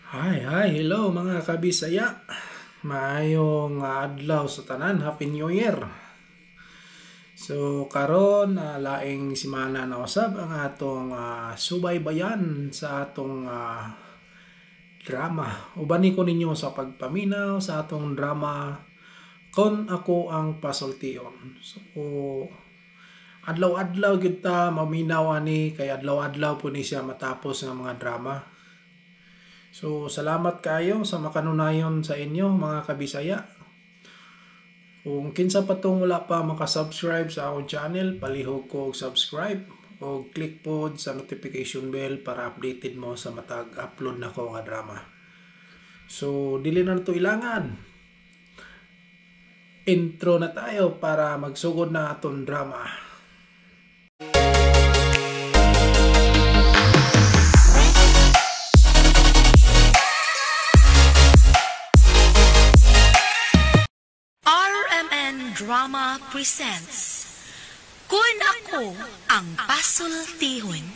Hi, hi, hello mga kabisaya. Maayong adlaw sa tanan, Happy New Year. So karon laing simana na usab ang atong subaybayan sa atong drama. Ubani ko ninyo sa pagpaminaw sa atong drama Kon Ako Ang Pasultion. So adlaw-adlaw gyud ta maminaw ani kay adlaw-adlaw po ni siya matapos ng mga drama. So salamat kayo sa makanunayon sa inyo mga kabisaya. Kung kinsa pa tong wala pa makasubscribe sa akong channel, palihog ko og subscribe o click pod sa notification bell para updated mo sa matag upload na ko nga drama. So dili na nato ilangan. Intro na tayo para magsugod na atong drama. RMN Drama presents Kun Ako Ang Pasultihon.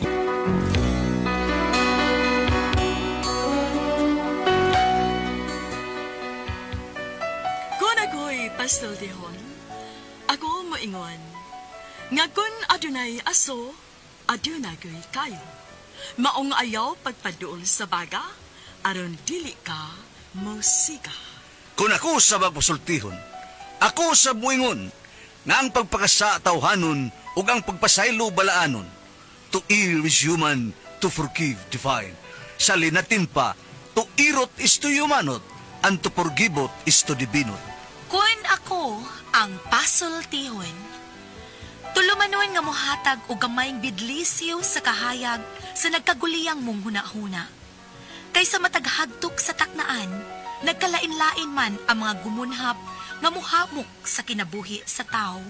Kun ako'y pasultihon, ako moingon, nga kun adunay aso, adunay ko'y kayo. Maong ayaw pagpaduol sa baga, aron dili ka musika. Kun ako sa magpasultihon, ako sa muingon, nga ang pagpakasa tawhanon ug ang pagpasaylo balaanon. To err is human, to forgive divine. Sa linatin pa, to irot is to humanot, and to forgiveot is to divinot. Kun ako ang pasultihon, tulumanon nga mohatag og gamayng bidlisiw sa kahayag sa nagkaguliyang mong hunahuna. Kaysa mataghagtok sa taknaan, nagkalain-lain man ang mga gumunhap nga muhamok sa kinabuhi sa tao.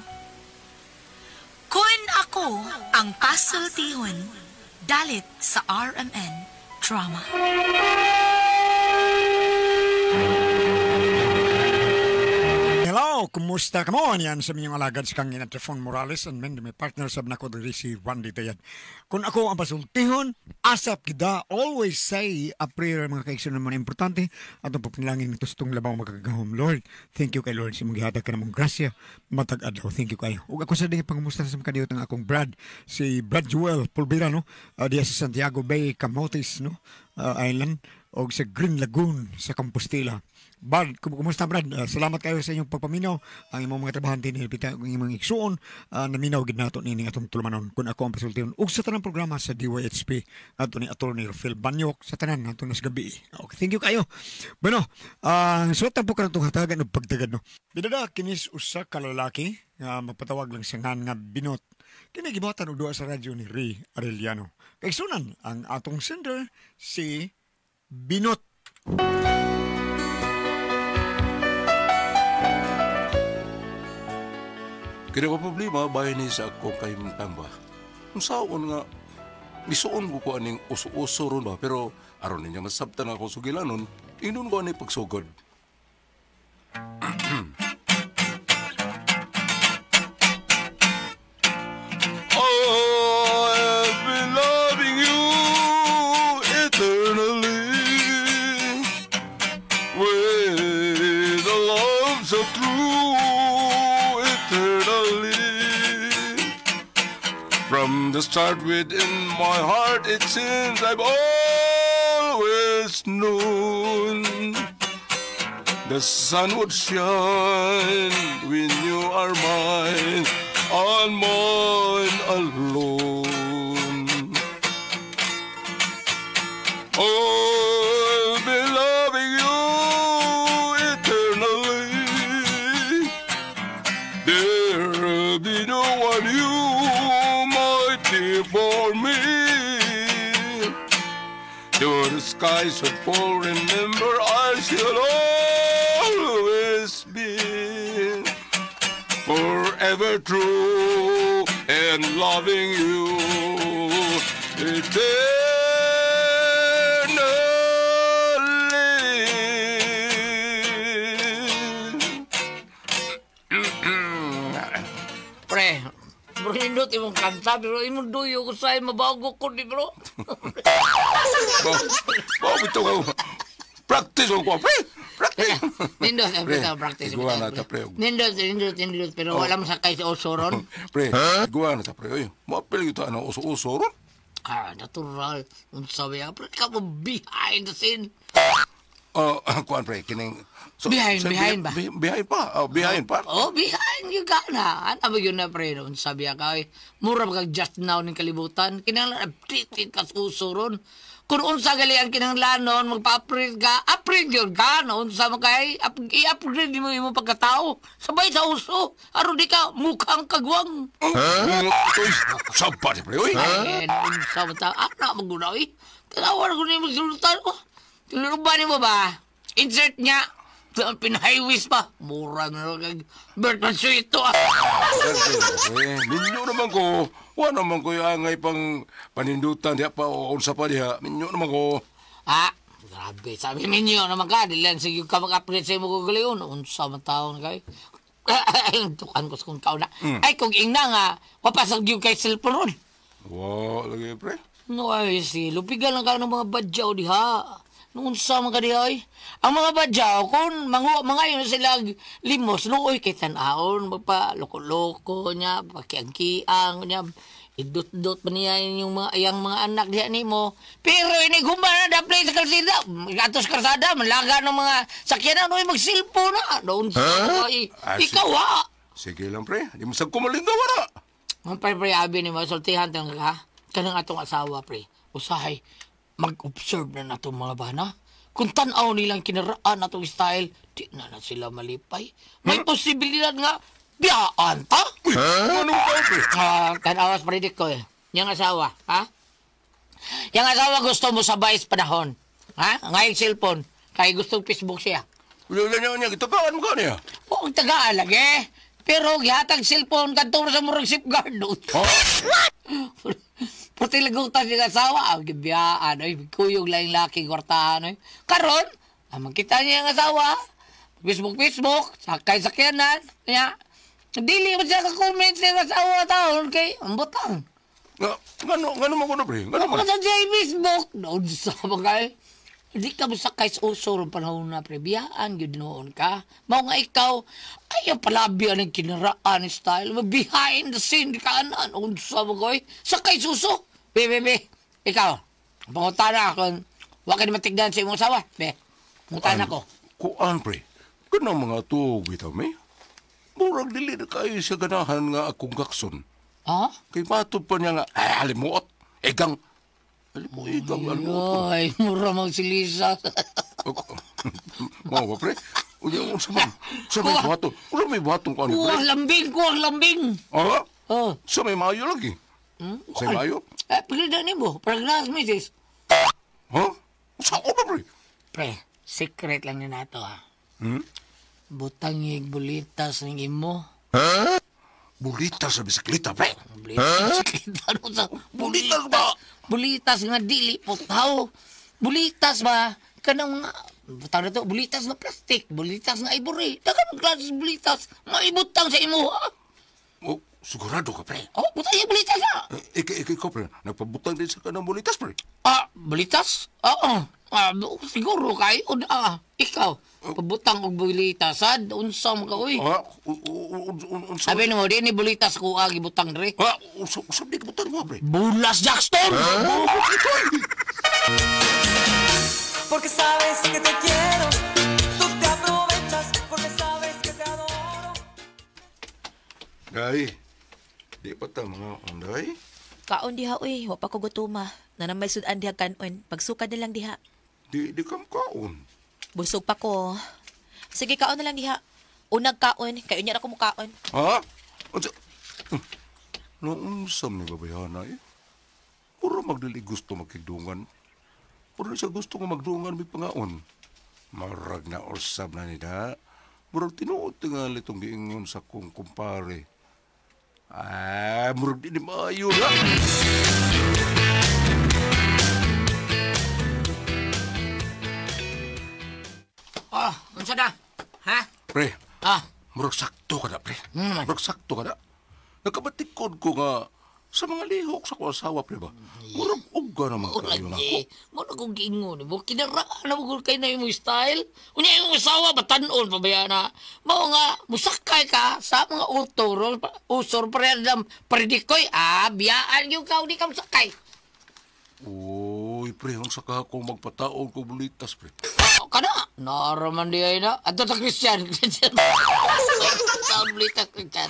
Kun ako ang pasultihon, dalit sa RMN Drama. Hello, kumusta ka mo? Yan sa minyong alagad sa kang Trefon Morales and men, may partner sab nako diri si Randy Tayad. Kung ako ang pasultihon, asap kita, always say a prayer mga kaigsoon naman importante atong pagpanalangin tustong labaw magagahom. Lord, thank you kay Lord sa imong gihatag ka namong grasya matag adlaw. Thank you kayo. Ug ako sa dinhi pangumusta sa mga kadiot ang akong Brad, si Brad Joel Pulvera, no? Diya sa Santiago Bay, Camotes, no? Island og sa Green Lagoon sa Compostela. Brad, kumusta Brad? Salamat kayo sa inyong pagpaminaw. Ang imong mga trabahante ni Pita, ang imong igsuon, naminaw gid nato nining atong tulumanon Kun Ako Ang Pasultihon. Ug sa tanang programa sa DYHP ato ni Attorney Phil Banyok sa tanan nato nas gabi. Okay, thank you kayo. Bueno, suwatan po karon tong hatagan og pagtagad, no. Bidada kinis usa ka lalaki nga magpatawag lang siya nga Binot. Kini gibuhatan og duha sa radyo ni Ray Arellano. Kaigsunan ang atong sender si Binot. Kaya ko problema, bahay ni sa ako kay Mtamba. Kung saon nga, misuon ko ko aning uso-uso ron ba, pero aron ninyo masabtan ako sugilanon, inon ko ani pagsugod. I've been loving you eternally, with a love so true eternally. From the start within my heart, it seems I've always known the sun would shine when you are mine, and mine alone. I'll be loving you eternally. There'll be no one you might be for me. Though the skies should fall, remember I shall always be forever true and loving you eternally. Pre, bro, nindot imong kanta, pero imong duyo ko sa'yo, mabago ko di bro. Ba, ito ka. Practice ko, pre. Practice. Nindot, pre, practice. Iguan na ta, pre. Nindot, nindot, nindot. Pero wala mo sakay sa uso ron. Pre, iguan na ta, pre. Oy, moapil gyud ta ano uso-uso ron. Ah, natural. Unsa ba, pre? Ka mo behind the scene. Oh, kuan pre, kining so, Behind, so, behind ba? Behind pa. Oh, behind pa. Oh, behind you ka na. Ano ba yun na, pre? Unsa ba ka? Oy? Mura ba kag just now ning kalibutan? Kinahanglan updated ka sa uso ron. Kung unsa gali ang kinahanglanon, magpa-upgrade ka, upgrade yun ka. No? Unsa man kay, i-upgrade mo imong pagkatao. Sabay sa uso. Aron di ka mukhang kagwang. Huh? Uy, saba ni pre, oy. Ay, unsa man ta? Anak maguna, oy. Tanawan ko nimo sultan. Oh, tinuruban nimo ba? Insert niya. Pinahiwis pa. Mura na lang kag Bert Mansuito. Ah. Eh, minyo naman ko. Wa naman ko yung angay pang panindutan diha pa o unsa pa diha. Minyo naman ko. Ah, grabe. Sabi minyo naman ka. Dili lang sige ka mag-upgrade sa imo kagalingon. Unsa man taon kay. Tukan ko sa kung kauna. Ay, kung ingna nga, wapasag yung kay cellphone ron. Wa lagi pre. No, ay, si lupigan lang ka ng mga badyaw diha. Noon sa mga diha, ay. Ang mga badyaw, kung mangayon sila limos, nooy kay tan-aon, magpa loko-loko niya, pakiang-kiang niya, idot-dot pa niya yung mga, yung mga anak diha nimo. Pero ini gumba na daplay sa kalsada, atos kalsada, malaga ng mga sakyanan, nooy mag-cellphone na. Noon sa ay, Ah, ikaw ha. Sige lang pre, di mo sag kumalingaw na. Ang pre, pre, abi ni mo, sultihan tang ha. Kanang atong asawa, pre. Usahay, mag-observe na natong mga bana. Kung tan-aw nilang kinaraan atong style, di na na sila malipay. May posibilidad nga, biyaan ta. Uy, ano ka pre? Ah, tan-awas predict ko eh. Yang asawa, ha? Yang asawa gusto mo sabay sa panahon. Ha? Ngayon cellphone. Kaya gusto Facebook siya. Uy, nya nya gitagaan mo ka niya. Oo, tagaan lagi. Pero gihatag cellphone kadto sa murag safeguard. No? Ha? Puti lagutan siya asawa. Ang gibiyaan. Ay, kuyog lang yung laki kwartahan. Ay. Karon, ang makita niya ang asawa. Facebook, Facebook. Sakay sakyanan. Niya. Dili mo siya ka-comment sa iyang asawa taon kay ang butang. Nga ngano mo ko na pre? Ngano Ako man? sa siya Facebook. Noon sa mga kay. Hindi ka masakay sa uso ron panahon na pre. Biyaan yun noon ka. Mao nga ikaw, ayaw palabi ang kinaraan style. Behind the scene ka anan. Unsa mo koy. Sakay suso. Be, be, be. Ikaw, pangutana kung wa ka ni matigdan sa imong asawa. Be, pangutana ko. Kuan pre. Kanang mga tuog bitaw may. Murag dili na kayo sa ganahan nga akong gakson. Ha? Kay matod pa niya nga, ay, halimuot. Egang. Halimuot, egang, halimuot. Ay, mura mang si Lisa. Mao ba, pre? Unya, unsa man? Sa may buhaton. Unsa may buhaton ko ano, pre? Kuwang lambing, kuwang lambing. Ah? Oh. Sa may maayo lagi. Sa may maayo? Eh, pagkita nimo, pregnant misis. Ha? Sa ako ba, pre? Pre, secret lang ni nato ha. Hmm? Butangig bulitas ng imo. Bulita sa bisikleta, pre. Bulitas, huh? Sa, Bulitas ba? Bulitas nga dili putaw. Bulitas ba? Kanang nga, butang na to, bulitas nga plastic, bulitas nga ivory. Daghang klase bulitas, maibutang sa imo ha. Oh, sigurado ka, pre. Oh, butang yung bulitas ha. Ikaw, pre. Nagpabutang din sa kanang bulitas, pre. Ah, bulitas? Oo. Ah, siguro kayo. Ah, ikaw, pabutang og bulitas, sad, unsa mo ka, uy. Ah, unsa? Sabi nimo, di ni bulitas ko ah, gibutang dre. Ah, unsa di kabutang mo, pre? Bulas Jackstone! Porque sabes que te quiero, tú te aprovechas porque sabes que te adoro. Day, di pa ta mga anday. Kaon diha uy, wa pa ko gutuma. Nanamay sudan diha kanon. Pagsukad na lang diha. Di kam kaon. Busog pa ko. Sige, kaon na lang diha. Unag kaon, kayo niya na ko mukaon. Ha? Unsa? Naunsam ni babayhana eh. Puro magdili gusto magkigdungan. Puro siya gusto nga magdungan may pangaon. Marag na usab na nida. Murag tinuod tingali itong giingon sa kong kumpare. Ah, murag di ni maayo na. Oh, unsa na? Ha? Pre, Ah, murag sakto ka na, pre. Hmm. Murag sakto ka na. Nakabatikod ko nga Sa mga lihok sa akong asawa, pre ba? Murag uga naman kayo na ako. Mo na kong giingon mo. Kinaraan na mo kay na imong style. Unya imong asawa, batanon pa ba na? Mao nga, musakay ka sa mga utoro, usor, pre, predikoy. Ah, biyaan yung ka, hindi ka musakay. Uy, pre, unsa ka akong magpataon ko bulitas, pre. Oh, kana? Naraman di ay na. Ato ta Christian. Taon bulitas, Christian.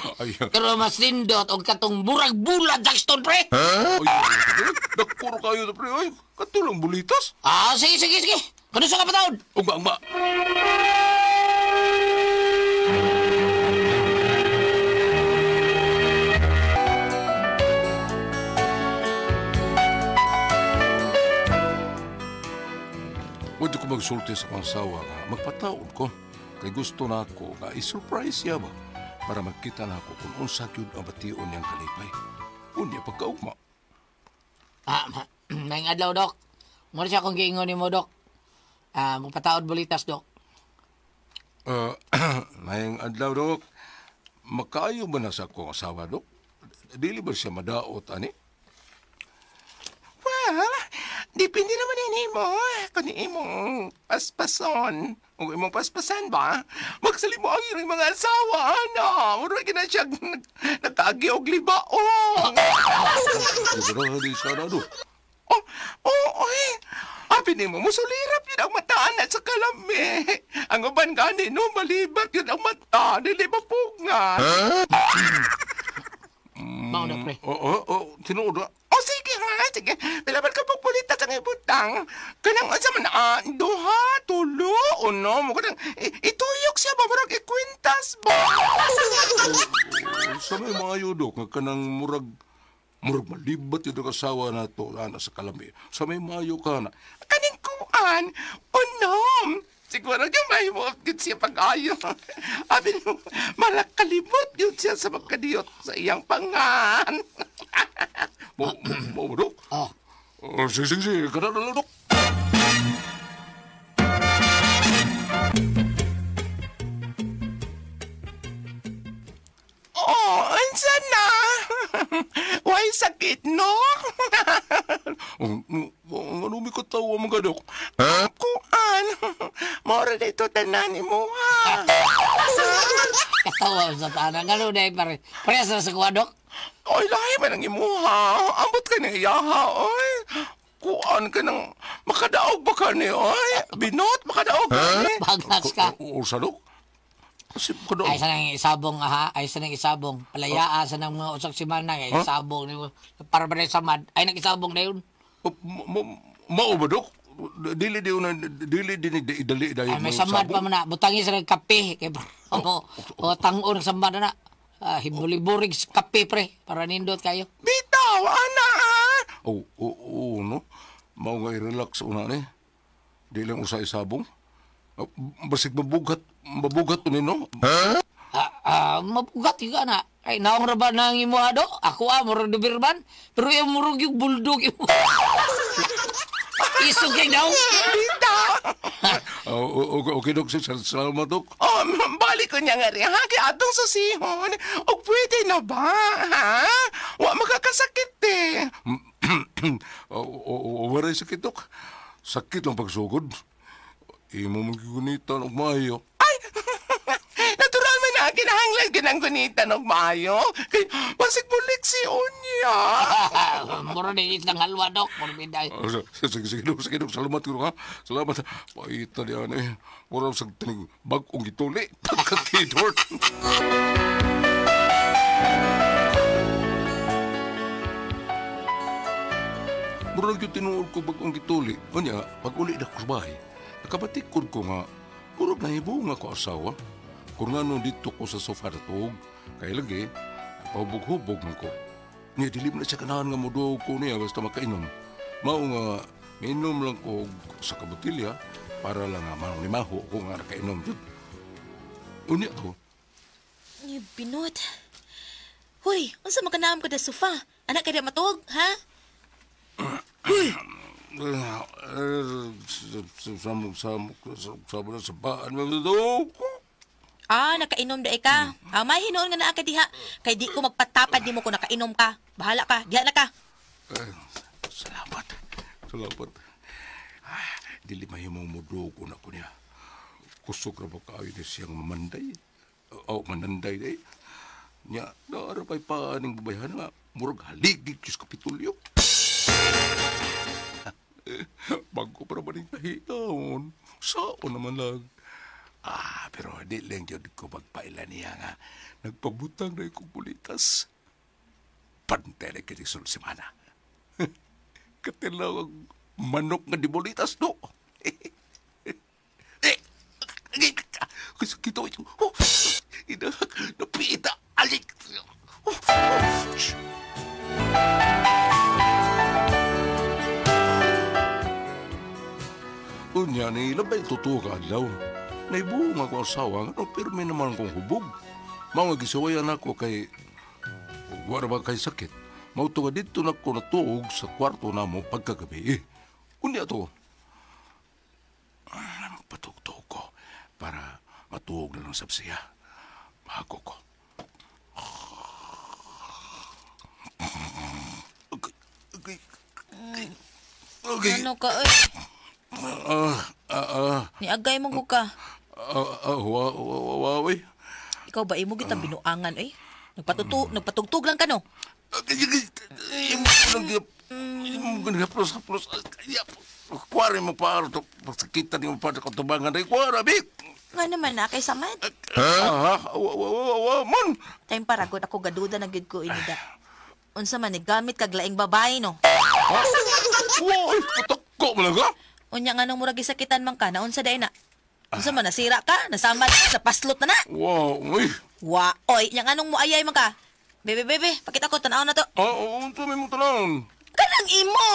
Pero mas nindot og katong murag bulan, Jackson, pre. Huh? Ay, dakuro kayo, pre. Ay, katulong bulitas. Ah, sige, sige, sige. Kano sa kapataon? Ugma, ugma. Pwede ko magsulti sa akong asawa nga magpataon ko. Kay gusto na ako nga i-surprise siya ba para magkita na ako kung unsa gyud ang bation niyang kalipay. Unya pagkaugma. Ah, maayong adlaw, Dok. Mura siya akong giingon nimo, Dok. Ah, magpataod bulitas, Dok. Maayong adlaw, Dok. Makaayo ba na sa akong asawa, Dok? Dili ba siya madaot, ani? Well, depende naman ini mo. Kung imong paspason, o imong paspasan ba, magsalimo ang iyong mga asawa, ano? Mura na siya nagkaagi og libaong. Grabe siya na, do. Oh, oh, oy. Abi nimo, musulirap yun ang mata na sa kalami. Ang uban gani, no, malibat yun ang mata. Dili mapungan. Huh? Mao na, pre. Oo, oo, tinuod na. Oh, sige ha, sige. Pila man ka pagpulitas ang ibutang. Kanang unsa man, duha, tulo, uno. Mo kanang ituyok siya ba, murag ikwintas ba? Sa may mga yudok, nga kanang murag malibat yung asawa na to, ana sa kalami. Sa may mayo ka na. Kaning kuan, unom. Siguro yung may muot siya pag-ayo. Abi mo, malakalimot yun siya sa magkadiyot sa iyang pangan. Mo, Dok? Oh. Sige, sige, sige. Kada na lang, Dok. Oh, unsa na? Why sakit, no? Ano may katawa mga dok? Huh? Kuan. Mora na ito tanan mo, ha? Katawa sa tanan. Ano na pare? Parehas na sa kuha, Dok? Oy, lahi man ang imuha. Ambot ka ng iyaha, oy. Kuan ka ng makadaog ba ka ni, oy? Binot, makadaog ka ni. Bagas ka. O, sa dok? Ay, sa nang isabong, ha? Ay, sa nang isabong. Palayaan sa nang mga usak simana. Ay, isabong. Para ba na samad? Ay, nag-isabong na yun. Mao ba, Dok? Dili di na, dili di idali dahil. Ay, may samad pa man na. Butangin sa nagkape. O, tangon ng samad na. Hibuli-burig sa kape, pre. Para nindot kayo. Bitaw, ana, ha? Oo, no? Mao nga i-relax una, ni. Di lang usa isabong. Basig mabugat ni, no? Huh? Mabugat yung ana. Ay, naong ra ba nang imuha, do? Ako, murag dubirban. Pero yung murag yung bulldog. Isog kay daw. Bitaw. Okay, Dok. Salamat, Dok. Oh, balik ko niya nga rin, ha? Kaya atong susihon. O pwede na ba, ha? Wa makakasakit, eh. Waray sakit, Dok. Sakit lang pagsugod. Imo magigunitan og maayo. Ay! Natural man na kinahanglan ginang gunitan og maayo. Kay basig bulik si Unya. Mura na isang halwa, Dok. Mura biday. Sige, sige, Dok. Sige, Dok. Salamat ko, ha? Salamat. Paita niya, eh. Mura sa tinig bag-ong gituli. Pagkakidort. Mura yung tinuod ko bag-ong gituli. Unya, pag-uli na ko sa bahay, nakabatikod ko nga, murag nahibong ako asawa. Kung nga nung dito ko sa sofa na tuog, kay lagi, nagpahubog-hubog man ko. Niya, dili mo na siya kanahan nga muduog ko niya basta makainom. Mao nga, minom lang ko sa kabutilya para lang nga manunimaho ko nga nakainom yun. Unya ko. Ni binot. Huy, unsa makanaam ka da sofa? Anak ka da matuog, ha? Huy! Sa baan mo ko. Ah, nakainom dae ka. Ah, may hinuon nga naa ka diha. Kay di ko magpatapad nimo kung nakainom ka. Bahala ka, diha na ka. Salamat. Salamat. Ah, dili mahimong mudugo na ko niya. Kusog ra ba kaayo ni siyang mamanday? O mananday day. Nya, naara pa'y paaning babayhan nga. Murag haligig Diyos Kapitulyo. Bago pa naman yung kahitaon. Sao naman lang. Ah, pero di lang yun ko magpaila niya nga. Nagpabutang na ikong bulitas. Pantay na kini sul semana. Katilaw ang manok nga di bulitas, no? Kasakito ito. Oh, ina, napita, alik. Oh, oh, shh. Unya ni labay totoo ka adlaw. Naibuong ako asawa nga no pirmi naman kong hubog. Mga gisuwayan ako kay wala ba kay sakit. Mauto nga dito na ko natuog sa kwarto na mo pagkagabi. Unya to. Patugtog ko para matuog na lang sab siya. Bago ko. Okay. Okay. Okay. Ano ka oy? Niagay mo ko ka. Wa, oy. Ikaw ba imo gitang binuangan oy? Nagpatugtug lang ka no. Imo haplos. Kuwari mo pa to sakita ni mo pa sa katubangan ay kuwara bi. Nga naman na kay samad. Ah, wa man. Time paragod ako gaduda na gyud ko inida. Unsa man ni gamit kag laing babae no. Wa, putak ko man ka. Unya nga nung murag gisakitan man ka, naunsa day na? Unsa man nasira ka, nasamad ka, napaslot na na. Wa, oy. Wa, oy, nya nga nung moayay man ka. Bebe, bebe, pakita ko tan-aw na to. Ah, unsa may mo tanan? Kanang imo.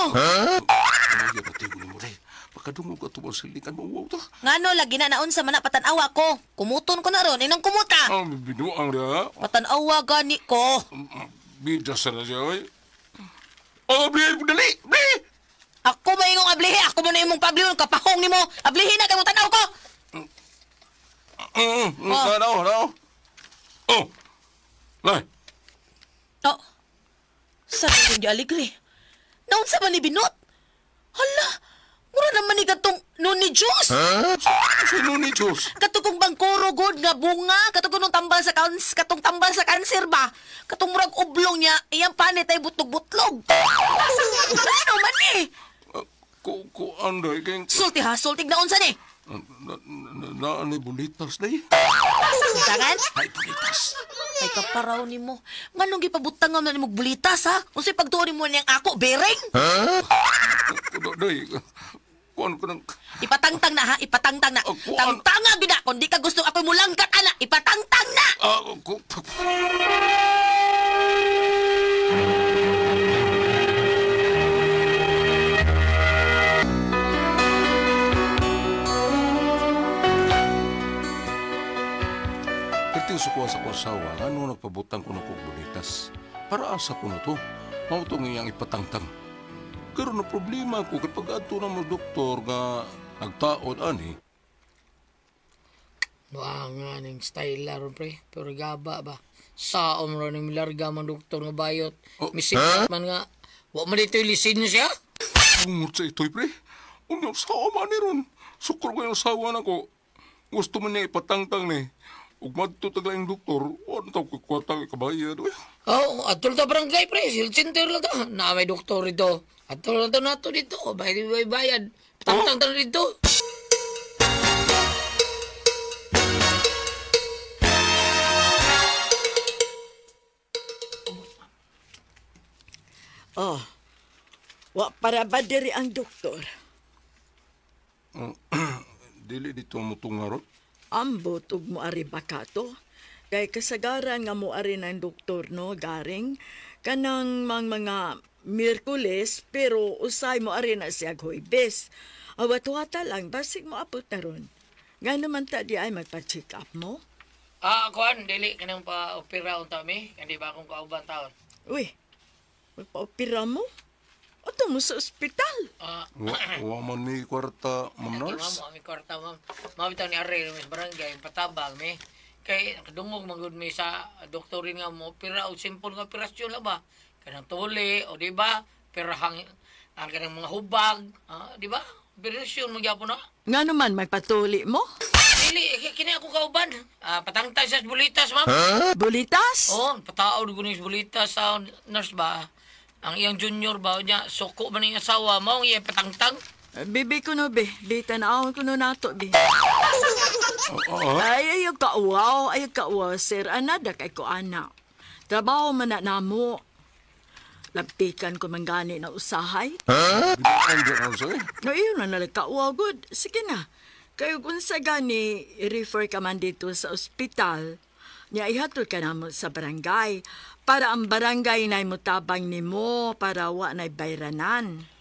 Ay, patigo ni mo day. Pagkadungog ka tubang silikan mo, wow ta. Ngano lagi na naunsa man na patan-awa ko. Kumuton ko na ron, inang kumuta. Ah, binuang dia. Patan-awa gani ko. Bida sa na siya, oy. Oh, bli, dali, bli. Ako maingong ablihi, ako mo na imong pablihon, kapahong nimo. Ablihi na kay mo tan-aw ko. Oh. Tanaw. Oh. Lai. Oh. Sa di aligre. Naunsa man ni binot? Hala, mura naman ni katong Nuni Juice. Sino ni Diyos? Katong kong bangkoro god nga bunga, katong kong tambal sa katong tambal sa kanser ba? Katong murag oblong niya, iyang panit ay butlog-butlog. Ano man eh? Ko anday kay Sulti ha, sultig na unsa ni? na ni bulitas day. Unsangan? Ay bulitas. Ay kaparaw nimo. Nganong gipabutang nga man nimo bulitas ha? Unsay pagtuo nimo niyang ako, bereng? Day. Kuan ko nang Ipatangtang na ha, ipatangtang na. Oh, kuan. Tangtanga gid na kung di ka gusto ako'y mulangkat ana, ipatangtang na. Ko Perting sukuha sa asawa, ano nagpabutang ko na kog bulitas. Para asa ko na to. Mao to iyang ipatangtang. Pero na problema ko kay pag-adto na mo doktor nga nagtaod ani. Nuanga ning style ron pre, pero gaba ba. Saom ron ning larga man doktor nga bayot. Oh, Misikat man nga. Wa man dito lisensya. Tungod sa ito'y pre. Unya sa man ni ron. Sukor ko yung asawa nako. Gusto man niya ipatangtang ni. Ug madto tag laing doktor, wa na taw kwarta kabayad. Uy. Oh, atol ta barangay pre, health center lang ta. Na may doktor dito. Atol lang ta nato dito. Bayad bayad bayad. Tangtang ta dito. Oh. Wa para ba diri ang doktor? Dili dito mo tungarot. Ambot ug moari bakato. Kay kasagaran nga moari ng doktor no garing kanang mang mga Miyerkules pero usay moari na siya Huwebes. Awat wata lang basig moabot na ron. Nga naman ta di ay magpa-check up mo? Ah, kuan dili kanang pa opera unta mi. Kandi ba akong kauban taon. Uy, magpa-opera mo? Ato mo sa ospital. Ah, Wa man mi kwarta, ma'am ma'am, nurse. mi kwarta ma'am. Ma'am bitaw ni Ariel, mis barangay, patabang mi. Kay nakadungog man gud mi sa doktorin nga mo opera og simple nga operasyon lang ba. Kanang tuli o di ba? Perahang ang kanang mga hubag, di ba? Operasyon man gyapon na. Nga naman, magpatuli mo? Dili kini ako kauban. Patangtang sa bulitas, ma'am. Bulitas? Oo, pataod ko ni bulitas sa nurse ba. Ang iyang junior ba niya suko man iyang asawa mao ang iyang patangtang. Bibi ko no, be. Be, tanawon ko no nato, be. Ay, ayaw ka uwaw. Ayaw ka uwaw, sir. Anada kay ko, ana. Trabaho man na namo. Laptikan ko man gani na usahay. Binuang di na eh. No, iyon na nalagkauwaw, good. Sige na. Kayo kung sa gani, i-refer ka man dito sa ospital. Nya ihatod ka namo sa barangay. Para ang barangay na mutabang nimo para wa na'y bayranan.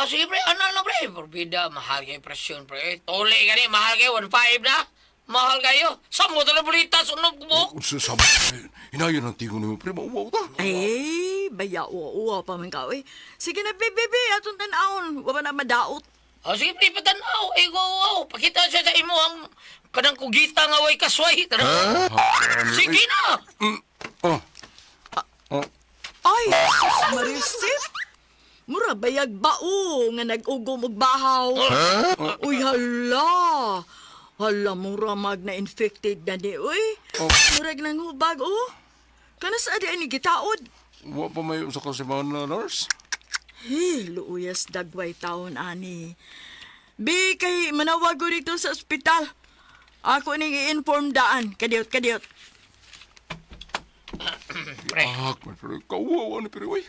Sige pre, ano na pre? Porbida, mahal kayo presyon pre. Tuli ka ni, mahal kayo, 1.5 na. Mahal kayo. Samo na bulitas, unog mo. Unsa sa hinayon ang tingon nimo pre, mauwaw ta. Ay, baya uwa pa man ka, oy. Sige na, bebe, be, atong tan-awon. Wa na madaot. Sige pre, patanaw. Eh, go, go. Pakita siya sa imo ang kanang kugita nga way kasway. Tara. Sige na. Oh. Oh. Ay, sus Marisip. Mura bayag bao nga nag-ugom og bahaw. Uy, hala. Hala, mura mag na-infected na ni, uy. Murag nang hubag, oh. Kana sa adi ani gitaod. Wa pa may usa ka semana, nurse. He, luuyas dagway taon, ani. Bi, kay manawag ko dito sa ospital. Ako ning i-inform daan. Kadiyot, kadiyot. Pre. Ah, man pre, kauwaw ani pre, uy.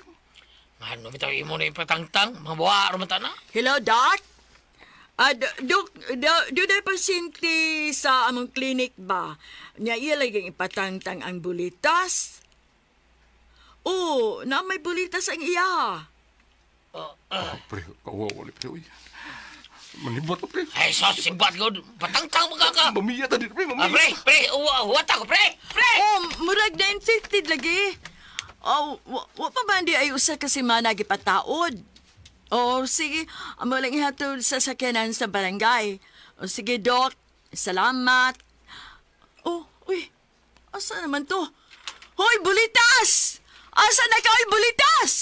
Ano bitaw imo na ipatangtang? Mga buwa, rumata na. Hello, Doc? Doon ay pasyente sa among clinic ba? Nya iya lagi ipatangtang ang bulitas. Oh, na may bulitas ang iya. Pre, kauwaw ani pre, uy. Manibat ko, pre. Ay, sos, simbat ko. Patangtang mo ka ka. Mamiya ta dito, pre, mamiya. Pre, pre, uwata ko, pre, pre. Oh, murag na infected lagi. Oh, wa pa ba di ay usa ka semana gipataod? Oh, sige, amo lang ihatod sa sakyanan sa barangay. Oh, sige, Doc. Salamat. Oh, uy. Asa naman to? Hoy, bulitas! Asa na ka, oy, bulitas?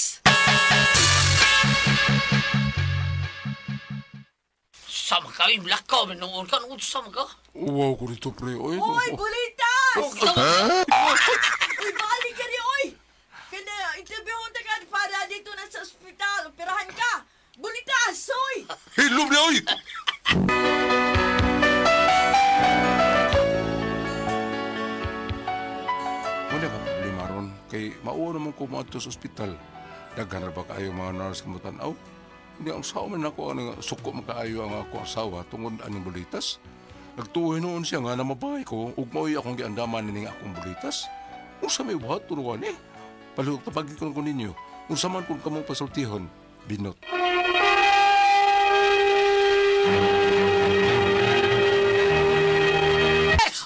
Sama ka, yung lakaw, minuon ka, noon sama ka. Uwaw ko dito, pre, uy. Hoy, bulitas! Uy, balik ka rin, oy! Kaya interviewon ta ka para dito na sa ospital. Operahan ka. Bulitas, oy! Hilom na, uy! Wala ka problema ron. Kay mauwa naman ko maadto sa ospital. Daghan ra ba kaayo mga nurse nga motan-aw? Hindi ang sao man ako ang suko makaayo ang ako asawa tungod aning bulitas. Nagtuoy noon siya nga namabay ko ug mao'y akong giandaman nining akong bulitas. Unsa may buhat turuan eh. Palihog tabagi ko ninyo. Unsa man kung kamo pasultihon, binot.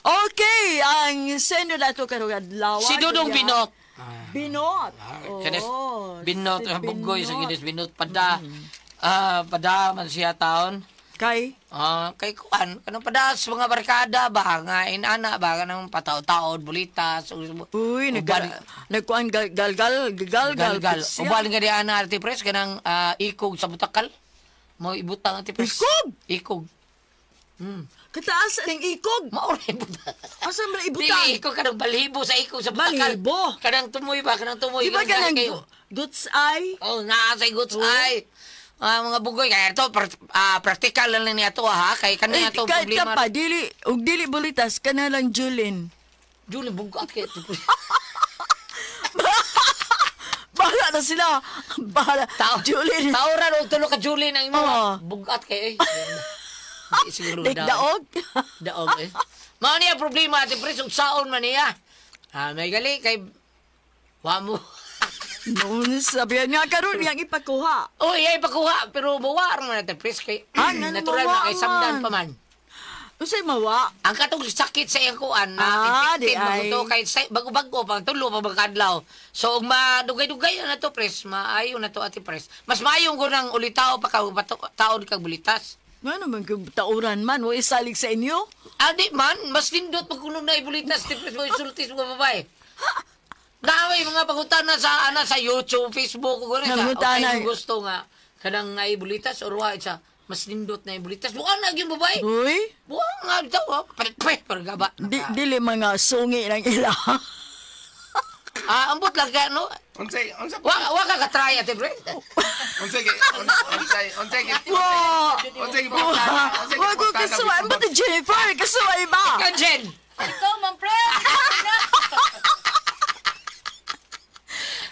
Okay, ang sendo na ito karong adlaw. Si Dudong Binot. Binot. Kanis, Oh, binot, si bugoy sa Binot. ginis binot. Pada, pada man siya taon. Kay? Kay kuan, kanang pada sa mga barkada ba, nga inana ba, kanang pataw-taod, bulitas. Uy, nagkuan gal gal gal gal gal Galgal. Uban nga di ana ati pres kanang ikog sa butakal. Mo ibutang ati pres. Ikog? Ikog. Kataas ang ikog. Mao ra ibutang. Asa man ibutang? Dili ikog kanang balhibo sa ikog sa butakal. Balhibo? Kanang tumoy ba, kanang tumoy. Di ba kanang kayo. goods eye? Oh, naa sa goods eye. Mga bugoy kaya ito practical lang niya to ha kay kani Eh, ato problema. pa, dili, ug dili bulitas, kana lang Julin. Julin bugat kay ito. Bahala na sila. Bahala. Julin. Tauran og tulo ka Julin ang imo. Oo. Bugat kay eh. Di siguro Like daog. Daog eh. Mao niya problema ati pres ug saon man niya. May gali kay wa mo. Noon, sabi nga karon yang ipakuha. Oy, ay pakuha pero bawa man ati pres kay natural na kay samdan pa man. Unsay mawa? Ang katong sakit sa iyang kuan na di infected ay. bago to kay bago-bago pa tulo pa magkadlaw. So ug madugay-dugay na to pres, maayo na to ati pres. Mas maayo ko nang ulitaw pa ka taod kag bulitas. Nga naman kung tauran man, wa isalig sa inyo. Adi man, mas nindot pag kuno na ibulitas tipres mo isultis mga babae. Naaway mga pangutana sa ana sa YouTube, Facebook ug gani sa. Nangutana. Okay, gusto nga kanang nga ibulitas or wa sa mas nindot na ibulitas. Buang na gyud babae. Uy, Buang nga daw. Pe pergaba. dili mga sungi ng ila. Ah, ambot lang ka no. Unsay unsa Wa ka ka-try ate pre. unsay unsay unsay Wa! unsay gipangutana unsay Wa ko kasuway. Ba't Jennifer? Kasuway ba? Ikaw Jen. Ikaw, Ma'am Pre.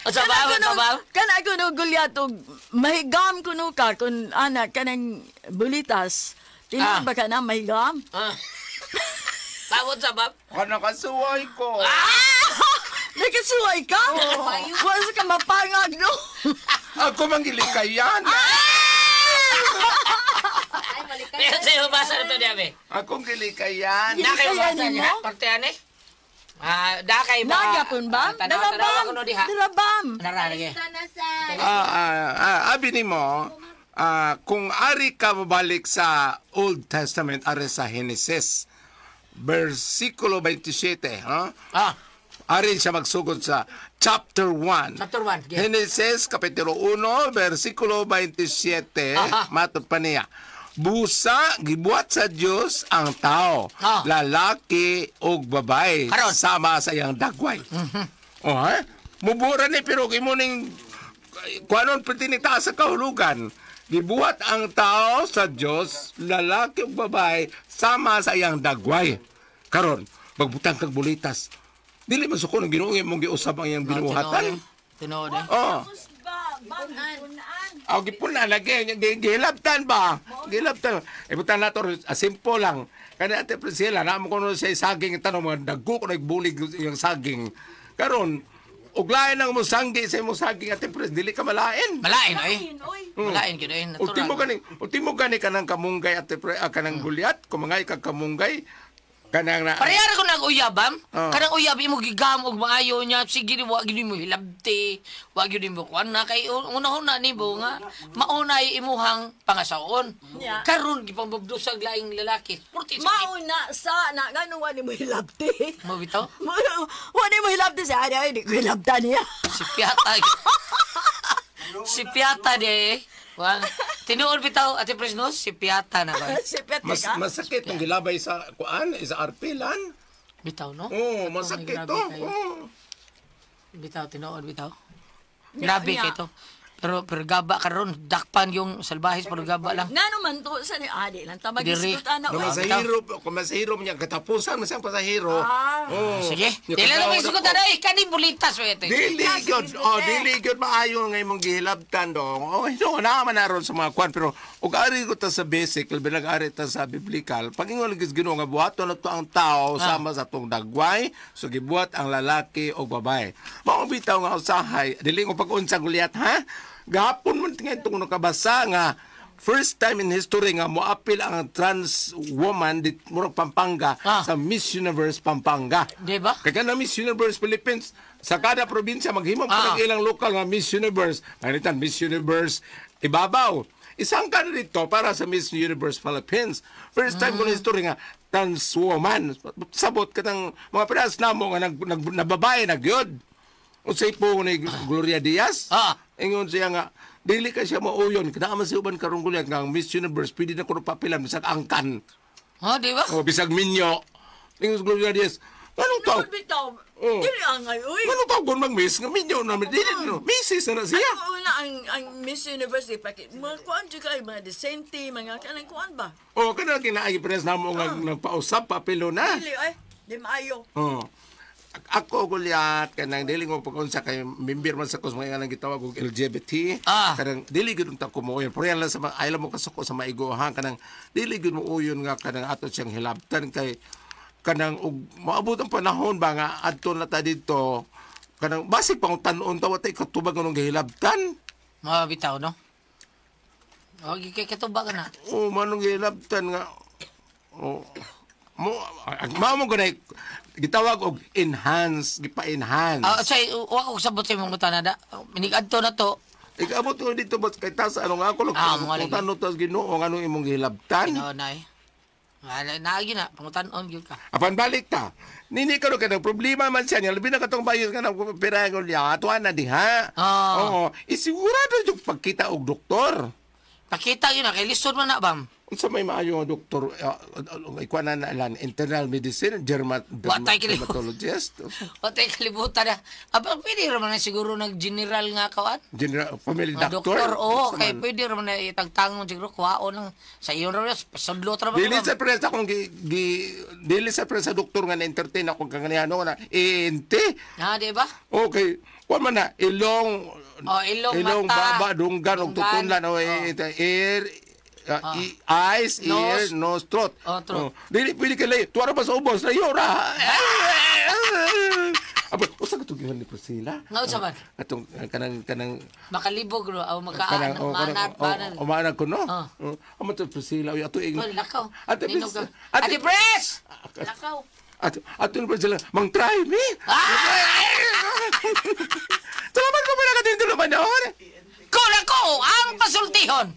Unsa ba? Unsa ba? Kana ko no gulyat og mahigam kuno ka kun ana kanang bulitas. Tinuod ba ka na mahigam? Ah. Bawon sa ba? Kana kasuway ko. Nakasuway ka? Wa sa ka mapangag no. Ako mangilikayan. Pero sa'yo basa na to diya be. Akong gilikayan. Na kayo Kaya basa nimo? niya. Parte ani. Ah, da kay ba? Nagyapon ba? Tanaw, tanaw ako no diha. Darabam. Nararage. Abi nimo, kung ari ka mabalik sa Old Testament, ari sa Genesis, versikulo 27, ha? Ah, Ari siya magsugod sa chapter 1. Chapter 1. Yeah. Genesis, Kapitulo 1, versikulo 27, Aha. matod pa niya. Busa, gibuhat sa Dios ang tao, lalaki ug babae, Karon. sama sa iyang dagway. Oh, ha? Mubura ni pero imo ning kuanon pwede ni taas sa kahulugan. Gibuhat ang tao sa Dios, lalaki ug babae, sama sa iyang dagway. Karon, magbutang kag bulitas. Dili man suko ng Ginoo imong giusab ang iyang binuhatan. Tinuod eh. Oh. Aw gipuna lagi gilabtan ba? Gilabtan. Ibutan nato simple lang. Kani Ate Priscilla na mo kuno sa saging tanong mga dagko ko nagbulig yung saging. Karon uglain ang musanggi sa imong saging Ate Pris dili ka malain. Malain oy. Malain gyud oy natural. Ultimo gani kanang kamunggay Ate Pres kanang gulyat, kumangay kag kamunggay kanang na. Parehara ko nag-uyab, bam. Oh. Kanang uyab imo gigam og maayo niya. Sige wa gyud mo hilabti, wa gyud mo kuan na kay una-una nimo nga maunay imuhang pangasaon. Yeah. Karon gipambubdusag laing lalaki. Purti sakit. Mauna sa na ngano wa nimo hilabti. Mo bitaw? Wa nimo hilabti sa ari ay di ko hilabtan niya. Si Piata. Si Piata de. Wa tinuod bitaw Ate Presnos, si Piata na ba? Si Piata Mas ka? masakit ang gilabay sa kuan sa arpilan. Bitaw no? Oh, masakit grabe to. kayo. Oh. Bitaw tinuod bitaw. Grabe kay to. Pero gaba karon dakpan yung salbahis pero gaba lang. Ngano man to sa ni adi lang ta Diri. magisgot ana. Kung masahiro, kung masahiro niya katapusan masang pasahero. Ah. Oh. Sige. Yung Dili na may katawa sugot na po. na kani bulitas we ito. Dili gyud. Oh, dili gyud maayo nga imong gihilabtan dong. Oh, ito na man aron sa mga kwan pero ug ari ko ta sa basic, labi nag ari ta sa biblical. Pagingon lagi sa Ginoo nga buhaton na to ang tao sama sa atong dagway, so gibuhat ang lalaki o babae. Mao bitaw nga usahay, dili ko pag-unsa gulyat ha. Gahapon man tingay itong nakabasa nga first time in history nga moapil ang trans woman dit murag Pampanga sa Miss Universe Pampanga. Di ba? Kaya na Miss Universe Philippines sa kada probinsya maghimo pa ng ilang lokal nga Miss Universe. Pangitan Miss Universe Ibabaw. Isang ka na dito para sa Miss Universe Philippines. First time ko na history nga trans woman. Sabot ka ng mga parehas namo nga nababae na gyud. Unsay po ni Gloria Diaz? Ingon siya nga dili ka siya mauyon kada man siya uban karong gulyat nga ang Miss Universe pwede na kuno papilan bisag angkan. Ha, di ba? O bisag minyo. Ingon si Gloria Diaz. Anong tawag? Bitaw. Oh. Dili angay oy. Anong tawag kung mag-miss? Nga minyo naman. Dili no. Missis na na siya. Ano una ang Miss Universe di paki mga kuan jud kay mga decente mga kanang kuan ba. O kana kinaagi parehas namo nga nagpausap papilo na. Dili ay di maayo. Oh. Ako gulyat kanang dili ko pag-unsa kay member man sa kos mga nang gitawag og LGBT. Kanang dili gyud unta ko mooyon. Pero yan lang sa mga ayaw mo kasuko sa maigohan kanang dili gyud mooyon nga kanang ato siyang hilabtan kay kanang og maabot ang panahon ba nga adto na ta didto kanang basig pang tan-on ta wa tay katubag nganong gihilabtan. Mga bitaw no. O kay katubag na. Oh, manong gihilabtan nga. Oh. Mo mao mo ganay gitawag og enhance, gipa-enhance. Ah, say wa ko sabot sa imong utana da. Minig-adto na to. Ikaabot ko dito boss kay tasa ano nga ako Ah, mga lagi. nagpangutan tas Ginoo nga anong imong gihilabtan. Tinuod na eh. Wala na gyud na pangutan-on gyud ka. Apan balik ta. Nini ka kay problema man siya niya. Labi na katong bayos nga nang piragon niya. Atuan na diha. Ah. Oo. Isigurado yung pagkita og doktor. Pakita yun na kay lisod man na bam. Unsa may maayo nga doktor ikuan na lan internal medicine Wa tay kalibutan. dermatologist Watay kalibutan na. Aba, pwede raman na siguro nag-general nga kawan. general family Nga doctor. doktor, oo, Unsa kay man? pwede raman na itagtangon siguro, kuwaon lang. Sa iyon raman, pasudlo ra ba? Dili sa presa kung gi, gi dili sa presa doktor nga na-entertain ako kaganihano na ENT. Ha, di ba? Okay. Kuan man na ilong Oh, ilong, ilong mata, baba dunggan og dunggan. tutunlan o ear eyes, ear, Nose. nose, throat. Oh, throat. Oh. Dili pwede kay layo. Tuwa ra pa sa ubos layo ra. Aba, usa ka tugihan ni Priscilla? Nga unsa man? Atong kanang kanang Makalibog ro, aw kanang makaan, oh, kanang manat, banan. oh, umanag ko no. Oh. Oh, amo to Priscilla, oy ato ing. Oh, lakaw. Ate Ninog Pris- ka. Ate Pres! Lakaw. Ato ato ni Priscilla, mang try me. Salamat ko pala ka din tuluman noon. Kung ako ang pasultihon!